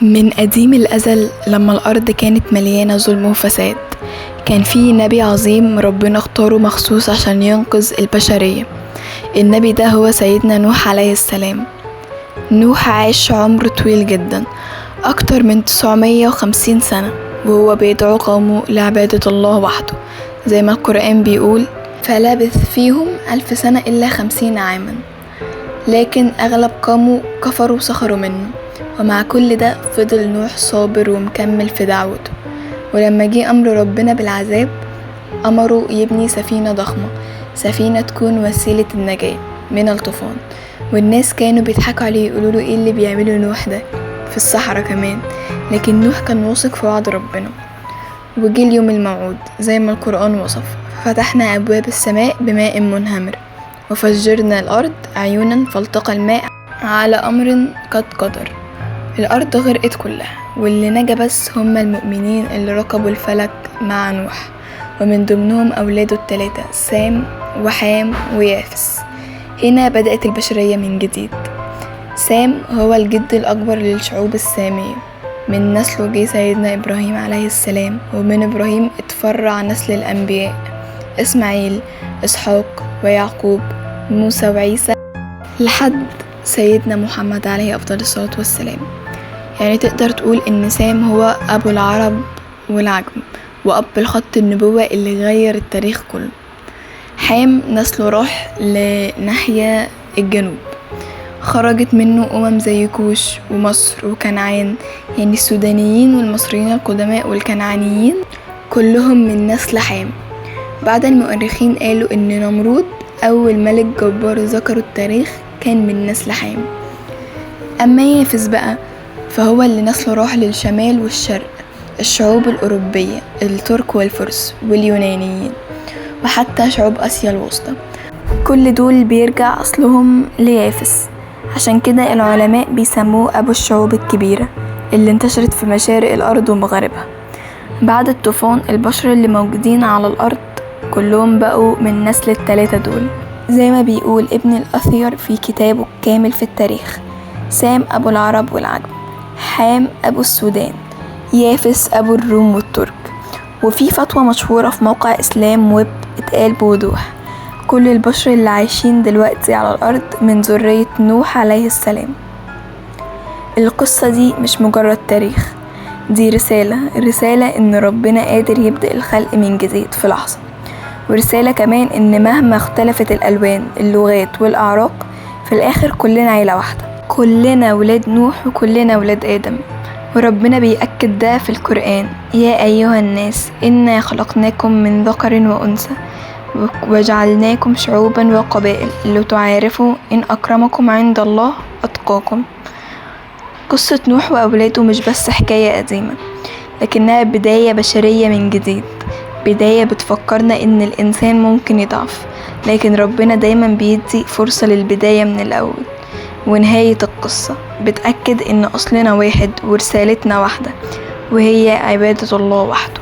من قديم الأزل لما الأرض كانت مليانة ظلم وفساد، كان في نبي عظيم ربنا اختاره مخصوص عشان ينقذ البشرية. النبي ده هو سيدنا نوح عليه السلام. نوح عاش عمر طويل جدا، أكتر من 950 سنة، وهو بيدعو قومه لعبادة الله وحده، زي ما القرآن بيقول: فلبث فيهم 1000 سنة إلا 50 عاما. لكن أغلب قومه كفروا وسخروا منه، ومع كل ده فضل نوح صابر ومكمل في دعوته. ولما جه أمر ربنا بالعذاب أمره يبني سفينة ضخمة، سفينة تكون وسيلة النجاة من الطوفان. والناس كانوا بيضحكوا عليه يقولوا له: ايه اللي بيعمله نوح ده في الصحراء كمان؟ لكن نوح كان واثق في وعد ربنا. وجه اليوم الموعود زي ما القرآن وصف: فتحنا أبواب السماء بماء منهمر وفجرنا الأرض عيونا فالتقى الماء على أمر قد قدر. الأرض غرقت كلها، واللي نجا بس هم المؤمنين اللي ركبوا الفلك مع نوح، ومن ضمنهم أولاده الثلاثة سام وحام ويافس. هنا بدأت البشرية من جديد. سام هو الجد الأكبر للشعوب السامية، من نسله جه سيدنا إبراهيم عليه السلام، ومن إبراهيم اتفرع نسل الأنبياء إسماعيل، إسحاق ويعقوب، موسى وعيسى، لحد سيدنا محمد عليه أفضل الصلاة والسلام. يعني تقدر تقول إن سام هو أبو العرب والعجم، وأب الخط النبوة اللي غير التاريخ كله. حام نسله راح لناحية الجنوب، خرجت منه أمم زي كوش ومصر وكنعان، يعني السودانيين والمصريين القدماء والكنعانيين كلهم من نسل حام. بعد المؤرخين قالوا إن نمرود أول ملك جبار ذكره التاريخ كان من نسل حام. أما يافس بقى فهو اللي نسله راح للشمال والشرق، الشعوب الأوروبية، الترك والفرس واليونانيين، وحتى شعوب آسيا الوسطى، كل دول بيرجع أصلهم ليافس. عشان كده العلماء بيسموه أبو الشعوب الكبيرة اللي انتشرت في مشارق الأرض ومغاربها. بعد الطوفان البشر اللي موجودين على الأرض كلهم بقوا من نسل التلاتة دول، زي ما بيقول ابن الأثير في كتابه الكامل في التاريخ: سام أبو العرب والعجم، حام أبو السودان، يافس أبو الروم والترك. وفي فتوى مشهورة في موقع إسلام ويب اتقال بوضوح: كل البشر اللي عايشين دلوقتي على الأرض من ذرية نوح عليه السلام. القصة دي مش مجرد تاريخ، دي رسالة، رسالة إن ربنا قادر يبدأ الخلق من جديد في لحظة، ورسالة كمان إن مهما اختلفت الألوان اللغات والأعراق، في الآخر كلنا عيلة واحدة، كلنا ولاد نوح وكلنا ولاد آدم. وربنا بيأكد ده في القرآن: يا أيها الناس إنا خلقناكم من ذكر وأنثى وجعلناكم شعوبا وقبائل لتعارفوا إن أكرمكم عند الله أتقاكم. قصة نوح وأولاده مش بس حكاية قديمة، لكنها بداية بشرية من جديد، بداية بتفكرنا إن الإنسان ممكن يضعف، لكن ربنا دايما بيدي فرصة للبداية من الأول. ونهاية القصة بتأكد إن أصلنا واحد ورسالتنا واحدة، وهي عبادة الله وحده.